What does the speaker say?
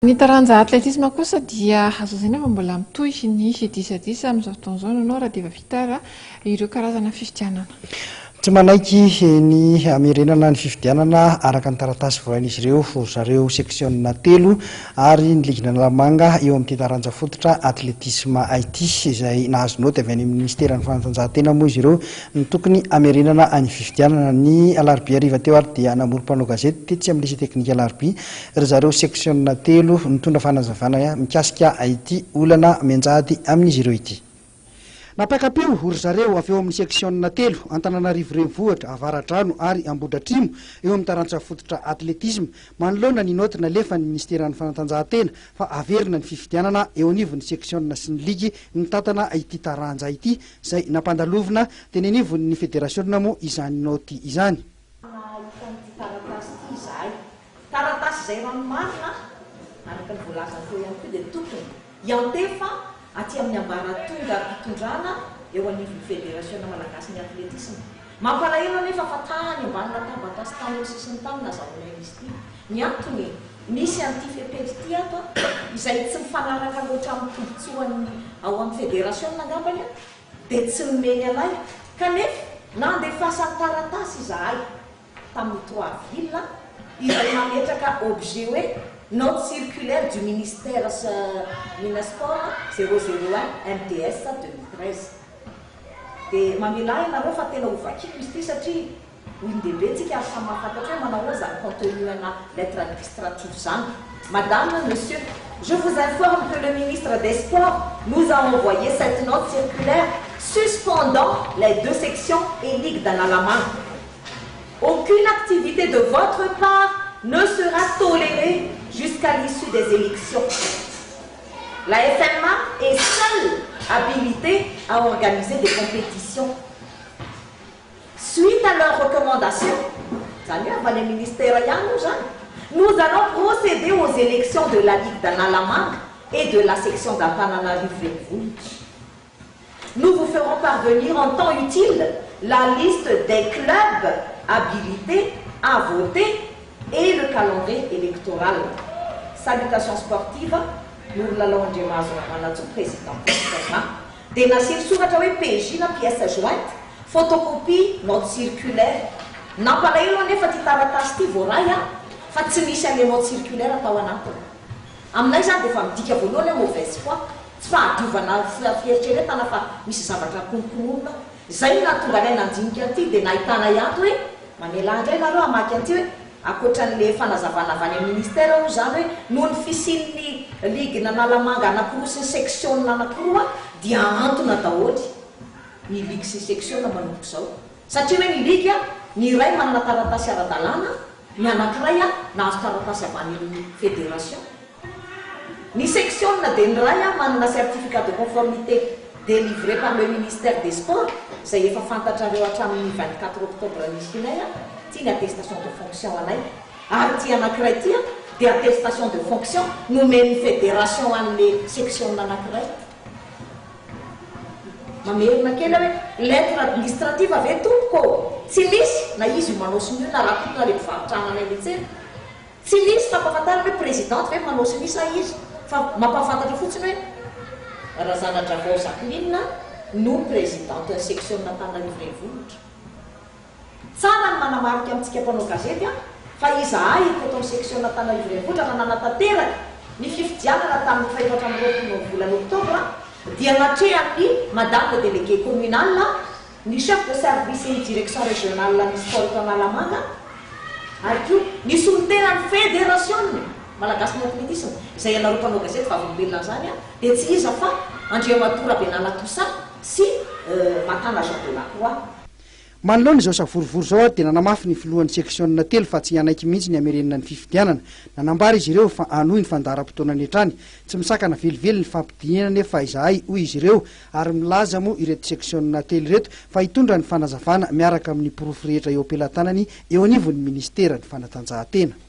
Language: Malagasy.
Ny taranja atletisma kosa dia azo lazaina fa mbola mitohy ny disadisa amin'izao fotoana izao noho raha dia efa vita ara ireo karazana fifidianana. Tsy manaiky ny hamerenana ny fifidianana araka ny taratasy voarain'izy ireo ry zareo seksiona telo ary ny ligin'Analamanga eo amin'ity taranja fototra atletisma ity izay nahazo naoty avy any amin'ny minisiteran'ny fanatanjahantena moa izy ireo ny tokony hamerenana ny fifidianana. Ny alarobia hariva teo ary dia namory mpanao gazety tetsy amin'ny lycée teknika Alarobia ry zareo seksiona telo nitondra fanazavana mikasika ity olana mianjady amin'izy ireo ity. Nampiaka-peo ry zareo avy eo amin'ny seksiona telo, Antananarivo Renivohitra, Avaradrano ary Ambohidratrimo, eo amin'ny taranja fototra atletisma, manoloana ny naoty nalefan'ny minisiteran'ny fanatanjahantena fa haverina ny fifidianana eo anivon'ny seksiona sy ny ligy mitantana ity taranja ity, izay nampandalovina teny anivon'ny federasiona moa izany naoty izany. Nahita an'ity taratasy ity izahay. Taratasy izay raha ny marina, araka ny voalaza teo ihany koa dia tokony hiantefa aty amin'ny ambaratongam-pitondrana eo anivon'ny Federasiona malagasin'ny atletisma. Mampalahelo anefa fa tany ambany latabatra sy tany amin'ny sisiny tany nazahoana an'izy ity. Ny antony, misy an'ity fepetra ity ato izay tsy mifanaraka loatra amin'ny tombontsoan'ny ao amin'ny federasiona angambany dia tsy nomeny anay kanefa nandefasany taratasy izahay. tamin'ny 3 avril izay nametraka objet hoe note circulaire du ministère Minasport 001 MDS 2013. Dia mamelà ianareo fa tena ho vakiako izy ity satria olon-dehibe tsika ary samy mahafantatra hoe manao ahoana izany contenu ana lettre administrative izany. Madame, Monsieur, je vous informe que le ministre des Sports nous a envoyé cette note circulaire suspendant les deux sections et ligues d'Analamanga. Aucune activité de votre part ne sera tolérée jusqu'à l'issue des élections. La FMA est seule habilitée à organiser des compétitions. Suite à leurs recommandations, ministère nous allons procéder aux élections de la Ligue d'Analamanga et de la section d'Antananarivo Renivohitra. Nous vous ferons parvenir en temps utile la liste des clubs habilités à voter et le calendrier électoral. Salutations sportives, Nourlalao Andriamahazo président. Dia nasiany soratra hoe PJ na pièce jointe, photocopie note circulaire. Nampalahelo anefa ty taratasy ity voaray a, fa tsy misy an'le note circulaire atao anatiny. Aminay zany dia efa midika voalohany hoe mauvaise foi, tsy fahadiovana fieritreretana fa misy zavatra kononkononina. Zay no nahatonga anay nandinika an'ity dia nahitanay ato hoe mamelà indray nareo hamaky an'ity hoe ankoatran'le fanazavana avy any amin'ny ministère moa zany hoe noho ny fisian'ny ligue n'Analamanga anankiroa sy ny section anankiroa dia ahantona daholo ny ligue sy section manomboka izao, satria hoe ny ligue ny iray manana taratasy ara-dalàna, ny anankiray nahazo taratasy avy any amin'ny fédération, ny section dia ny iray manana certificat de conformité délivré par le ministère des Sports izay efa fantatrareo hatramin'ny 24 octobre nisianay, ty ny attestation de fonction anay, ary ty anankiray ty dia attestation de fonction nomen'ny fédération an'le section anankiray. Mamerina kely hoe lettre administrative ave tompoko tsy misy na izy io manao sonia na raha le mpivarotra anana eny an-tsena tsy misy fampahafantarana hoe présidente ve manao sonia sa izy, fa mampahafantatra fotsiny hoe Razanadravao Jacqueline no présidente section Antananarivo Renivohitra. Tsara ny manamarika amintsika mpanao gazety a fa izahay teto amin'ny section Antananarivo Renivohitra raha nanatanteraka ny fifidianana tamin'ny faha-24 volana oktobra dia natrehan'ny madame le délégué communal, ny chef de service ny direction régionale ny sport Analamanga ary koa ny solontenan'ny fédération malagasy ny athlétisme izay ianareo mpanao gazety vavolombelona an'izany a dia tsy iza fa Andriamatoa Rabenala Toussaint sy Matana Jean de la Croix. Manoloana izao savorovoro izao dia nanamafy ny filohan'ny seksiona telo fa tsy hanaiky mihitsy ny hamerenana ny fifidianana. Nanambara izy ireo fa hanohy ny fandaharam-potoanany hatrany. Tsy misakana velively ny fampidinihana anefa izahay, hoy izy ireo, ary milaza moa ireto seksiona telo ireto fa hitondra ny fanazavana miaraka amin'ny porofo rehetra eo am-pelatanany eo anivon'ny minisiteran'ny fanatanjahantena.